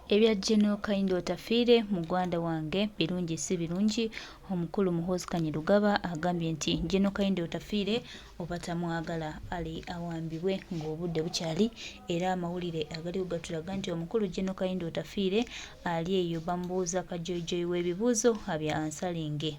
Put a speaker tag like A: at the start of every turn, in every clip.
A: Ebya General Kahinda Otafiire muganda wange birungi si birungi, omukulu Muhoozi Kainerugaba agambye nti General Kahinda Otafiire oba tamwagala ali awambibwe ng'obudde bukyali era amawulire agaliwo gatulaga nti omukulu General Kahinda Otafiire ali eyo bamubuuza kajoyijoyi w'ebibuuzo abya ansalinge.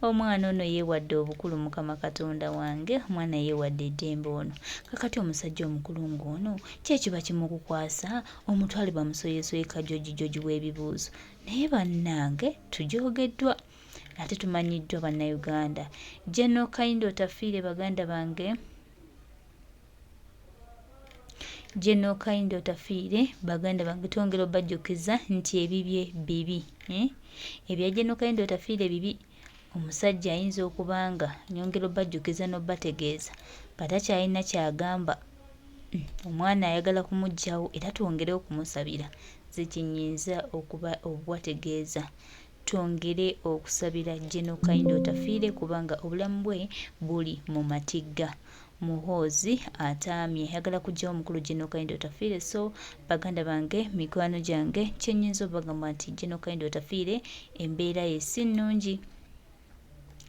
A: Omwana ono yeewadde obukulu Mukama Katonda wange, omwana yeewadde eddembe ono. Kakati omusajja omukulu ng'ono ki ekiba kimukukwasa omutwale bamusoyesoye kajojijoji w'ebibuuzo? Naye bannange tujoogeddwa ate tumanyiddwa Bannayuganda. General Kahinda Otafiire baganda bange General Kahinda Otafiire baganda bange twongera obajjukiza nti ebibye bibi eh? Ebya General Kahinda Otafiire bibi. Omusajja ayinza okuba nga nyongera obajjukiza n'obategeeza nga takyalina kyagamba omwana ayagala kumuggyawo era twongere okumusabira nze kye nnyinza okubategeeza twongere okusabira General Kahinda Otafiire kubanga obulamu bwe buli mu matigga. Muhoozi ataamye ayagala kuggyawo omukulu General Kahinda Otafiire so baganda bange mikwano gyange kye nnyinza obagamba nti General Kahinda Otafiire embeera ye si nnungi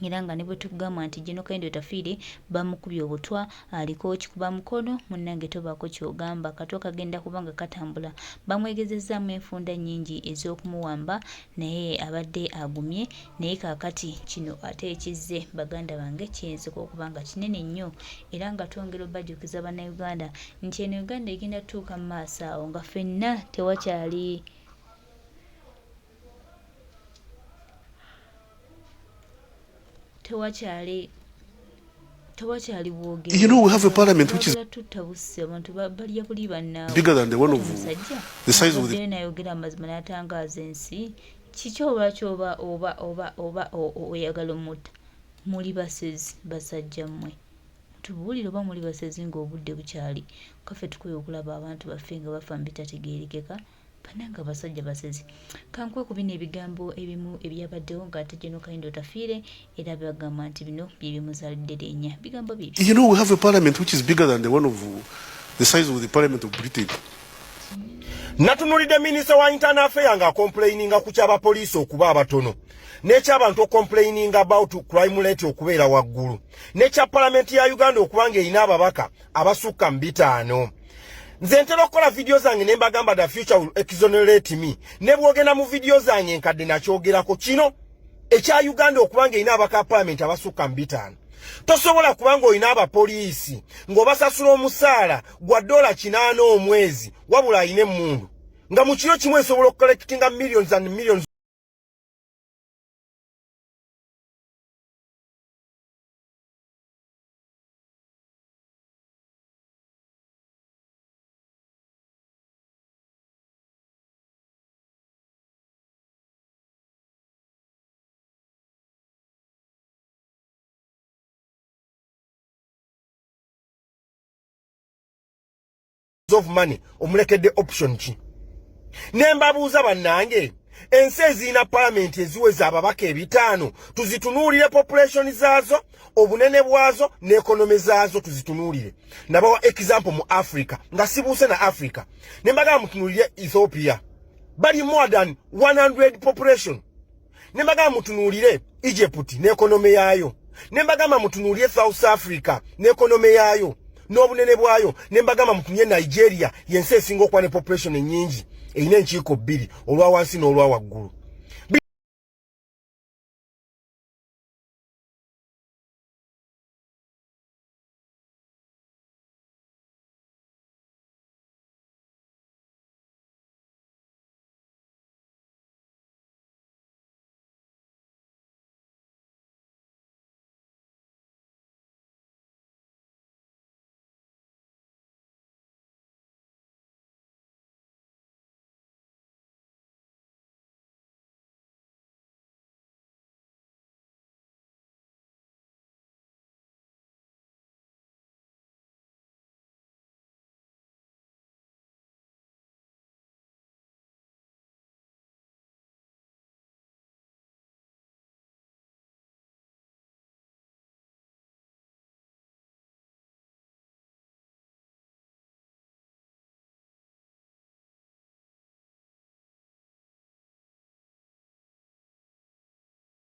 A: era nga ne bwe tugamba nti General Kahinda Otafiire bamukubye obutwa aliko kikuba mukono munnange tobaako ky'ogamba katwa kagenda kuba nga katambula bamwegezezzaamu enfunda nnyingi ez'okumuwamba naye abadde agumye Naye kaakati kino ate ekizze baganda bange kiyinzika okuba nga kinene nnyo era nga twongera obajjukiza Bannayuganda nti eno Uganda egenda tutuuka mu maaso awo nga ffenna tewakyali tewakyali tewakyali bwogero.
B: You know, we have a parliament which is
A: tutta bussi abantu balya buli bannaabwe.
B: bigger than the one of
A: Omusajja
B: the size of the
A: avuddeyo n'ayogera amazima n'atangaaza ensi. Kiki oba ki oba oba oba oba oyagala omutta? Muli basezi basajja mmwe. Mutubuulire oba muli basezi ng'obudde bukyali. Kaffe tukoye okulaba abantu baffe nga bafa mu bitategeerekeka. Banange abasajja basezi. Kankuwe ku bino ebigambo ebimu ebyabaddewo ng'ate General Kahinda Otafiire era bagamba nti bino bye bimuzaalidde linnya. Bigambo bibyo.
B: You know, we have a parliament which is bigger than the one of the size of the parliament of Britain.
C: Natunulidde minisita wa internal affairs nga complaininga ku ky'abapoliisi okuba abatono n'ekyabantu ocomplaininga about crime rate okubeera waggulu n'ekya palamenti ya Uganda okuba ng'erina ababaka abasukka mu bitaano. Nze ntera okukola vidiyo zange ne mbagamba the future will exonerate me. Ne bw'ogenda mu vidiyo zange enkadde nakyogerako kino ekya Uganda okuba ng'erina ababaka palamenti abasukka mu bitaano. Tosobola kuba ng'olina abapoliisi ng'obasasula omusaala gwa $8 omwezi wabula alina emmundu nga mu kiro kimu esobola okucollectinga millions and millions of money. Omulekedde option ki? Ne mbabuuza bannange, ensi ezirina palamenti eziweza ababaka ebitaano tuzitunuulire population zaazo, obunene bwazo ne economy zaazo tuzitunuulire. Nabawa example mu Africa nga sibuuse na Africa ne mbagamba mutunuulire Ethiopia bali more than 100 population, ne mbagamba mutunuulire Egypt ne economy yaayo, ne mbagamba mutunuulire South Africa ne economy yaayo n'obunene bwayo, ne mbagamba mutunuulire Nigeria yensi esinga okuba ne population ennyingi erina enkiiko bbiri olwa wansi n'olwa waggulu.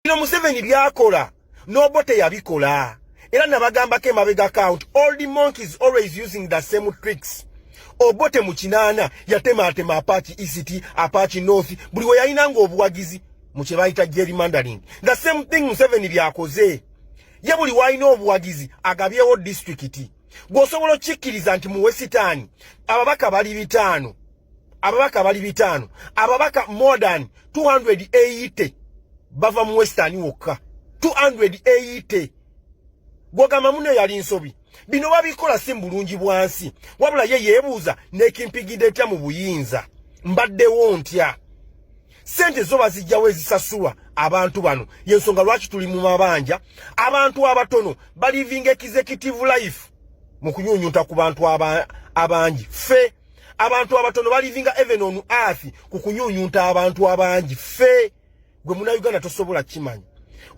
C: Bino Museveni byakola n'Obote yabikola, era nabagambako emabega count all the monkeys always using the same tricks. Obote mu 80 yatematema Apac East, Apac North, buli we yayinanga obuwagizi mu kye bayita gerrymandering. The same thing Museveni byakoze, ye buli walina obuwagizi agabyewo disitulikiti. Gw'osobola okikkiriza nti mu Western ababaka bali 5, ababaka bali 5, ababaka more than 280 bava mu Western wokka, 280. Gwogamba muno yali nsobi. Bino babikola si mu bulungi bwansi, wabula ye yeebuuza nekimpigidde etya mu buyinza, mbaddewo ntya, sente zo bazijjawo ezisasulwa abantu bano. Yensonga lwaki tuli mu mabanja. Abantu abatono balivinga executive life mu kunyunyunta ku bantu abangi. Ffe abantu abatono balivinga even on earth ku kunyunyunta abantu abangi. Ffe gwe Munnayuganda tosobola kimanya.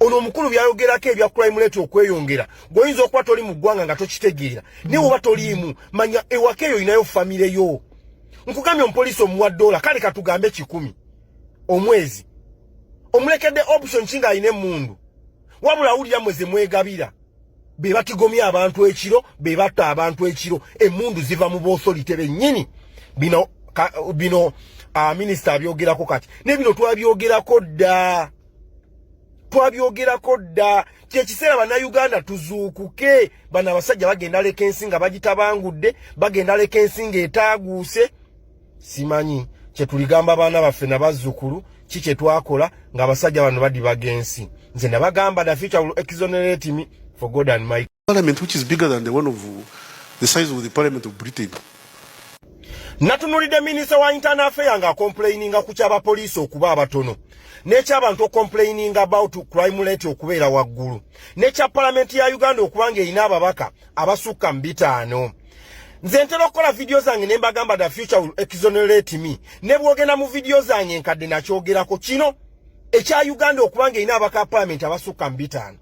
C: Ono omukulu byayogerako ebya crime rate okweyongera, gweoyinza okuba toli mu ggwanga nga tokitegeera, naye oba toliimu manya ewaka eyo olinayo famire yo. Nkugambye omupoliisi omuwa dola, kale katugambe 100 omwezi, omulekedde option ki ng'alina emmundu? Wabula awulira mmwe ze mwegabira, be batigomya abantu ekiro, be batta abantu ekiro, emmundu ziva mu ba authority bennyini. Bino bino minisita abyogerako kati, ne bino twabyogerako dda, twabyogerako dda. Kyekiseera Bannayuganda tuzuukuke. Bano abasajja bagenda leka ensi nga bagitabangudde, bagenda leka ensi ng'etaaguuse. Simanyi kyetuligamba baana baffe nabazzukulu ki kyetwakola ng'abasajja bano badibaga ensi. Nze nabagamba, the future will exonerate me, for God and my
B: Parliament which is bigger than the one of the size of the parliament of Britain.
C: Natunulidde minisita wa internal affairs ng'acomplaininga ku ky'abapoliisi okuba abatono, n'ekyabantu ocomplaining about crime rate okubeera waggulu, n'ekya palamenti ya Uganda okuba ng'erina ababaka abasukka mu 5. Nze ntera okukola vidiyo zange ne mbagamba, the future will exonerate me. Ne bwogenda mu vidiyo zange enkadde, nakyogerako kino ekya Uganda okuba ng'erina abaka palamenti abasukka mu 5.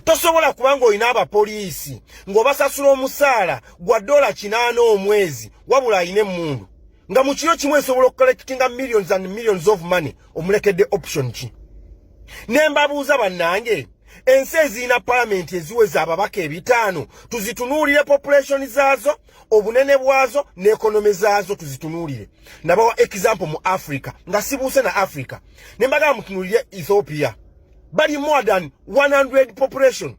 C: Tosobola kuba ng'olina abapoliisi ng'obasasula omusaala gwa $80 omwezi, wabula alina emmundu nga mu kiro kimu esobola okucollectinga millions and millions of money. Omulekedde option ki? Ne mbabuuza bannange, ensi ezirina palamenti eziweza ababaka 5 tuzitunuulire population zaazo, obunene bwazo ne economy zaazo, tuzitunuulire. Nabawa example mu Africa nga sibuuse na Africa, ne mbagamba mutunuulire Ethiopia, bali more than 100 population.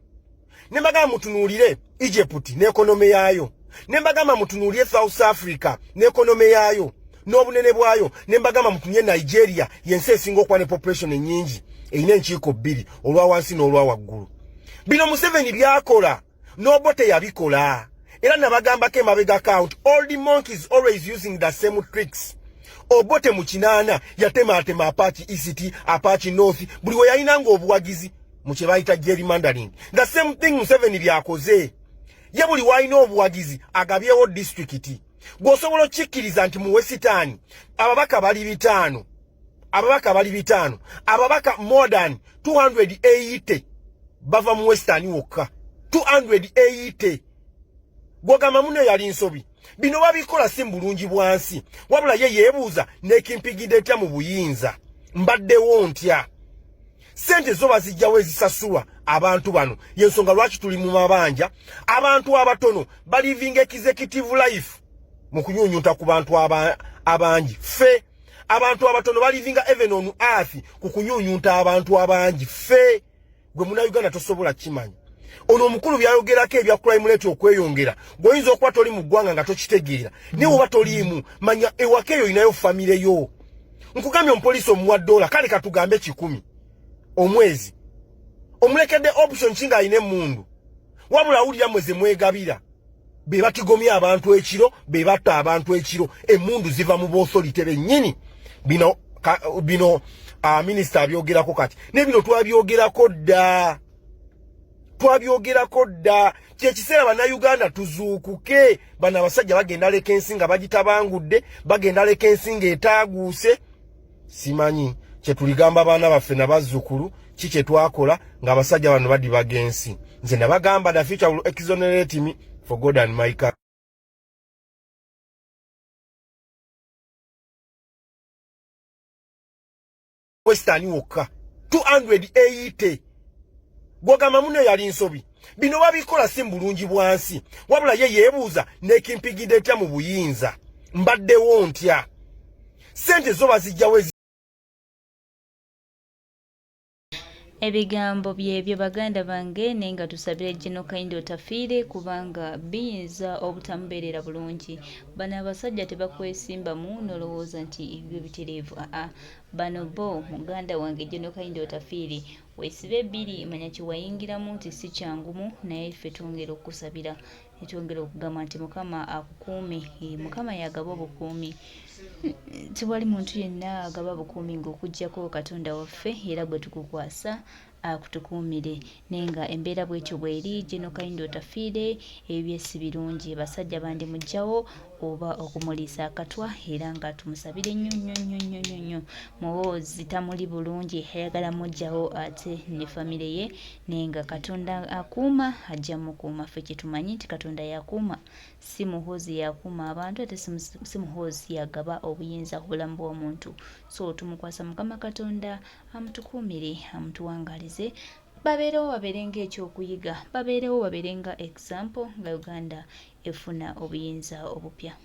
C: Ne mbagamba mutunuulire Egypt ne economy yaayo. Ne mbagamba mutunuulire South Africa ne economy yaayo n'obunene bwayo. Ne mbagamba mutunuulire Nigeria, yensi esinga okuba ne population ennyingi, erina enkiiko bbiri, olwa wansi n'olwa waggulu. Bino Museveni byakola n'Obote yabikola, era nabagambako emabega count all the monkeys always using the same tricks. Obote mu 80 yatematema Apac East, Apac North, buli we yayinanga obuwagizi mu kye bayita gerrymandering. The same thing Museveni byakoze, ye buli walina obuwagizi agabyewo disitulikiti. Gw'osobola okikkiriza nti mu Western ababaka bali 5, ababaka bali 5, ababaka more than 280 bava mu Western wokka, 280. Gwogamba muno yali nsobi. Bino babikola si mu bulungi bwansi, wabula ye yeebuuza nekimpigidde etya mu buyinza, mbaddewo ntya, sente zo bazijjawo ezisasulwa abantu bano. Yensonga lwaki tuli mu mabanja. Abantu abatono balivinga executive life mu kunyunyunta ku bantu abangi. Ffe abantu abatono balivinga even on earth ku kunyunyunta abantu abangi. Ffe gwe Munnayuganda tosobola kimanya. Ono omukulu byayogerako ebya crime rate okweyongera, gweoyinza okuba toli mu ggwanga nga tokitegeera, naye oba toliimu manya ewaka eyo olinayo famire yo. Nkugambye omupoliisi omuwa dola, kale katugambe 100 omwezi, omulekedde option ki ng'alina emmundu? Wabula awulira mmwe ze mwegabira, be batigomya abantu ekiro, be batta abantu ekiro, emmundu ziva mu ba authority bennyini. Bino bino minisita abyogerako kati, ne bino twabyogerako dda, twabyogerako dda. Kyekiseera Bannayuganda tuzuukuke. Bano abasajja bagenda leka ensi nga bagitabangudde, bagenda leka ensi ng'etaaguuse. Simanyi kyetuligamba baana baffe nabazzukulu ki kyetwakola ng'abasajja bano badibaga ensi. Nze nabagamba, the future will exonerate me, for God and my country. Western wokka. 280. Gwogamba muno yali nsobi. Bino babikola si mu bulungi bwa nsi, wabula ye yeebuuza nekimpigidde etya mu buyinza, mbaddewo ntya, ssente zo bazijjawo.
A: Ebigambo byebyo baganda bange, naye nga tusabire General Kahinda Otafiire kubanga biyinza obutamubeerera bulungi. Bano abasajja tebakwesimbamu nolowooza nti ebibyo bitereevu. Aa, bano bo muganda wange General Kahinda Otafiire weesibe bbiri, manya kyewayingiramu nti si kyangumu, naye ffe twongera okukusabira netwongera okugamba nti Mukama akukuume. Mukama yagaba obukuumi, tewali muntu yenna agaba bukuumi ng'okuggyako Katonda waffe, era gwe tukukwasa akutukuumire. Naye nga embeera bwetyo bweri, General Kahinda Otafiire ebibye si birungi, basajja bandimugjawo oba okumuliisa akatwa, era nga tumusabire nnyo nnyo nnyo nnyo nnyo nnyo. Muhoozi tamuli bulungi, ayagala mugjawo ate ne famire ye, naye nga Katonda akuuma ajja mukuuma. Ffe kyetumanyi nti Katonda yakuuma, si Muhoozi yakuuma abantu, ate si Muhoozi yagaba obuyinza ku bulamu bw'omuntu. So tumukwasa Mukama Katonda amutukuumire, amutuwangaalize, babeerewo babeere ng'ekyokuyiga, babeerewo babeere nga example nga Uganda efuna obuyinza obupya.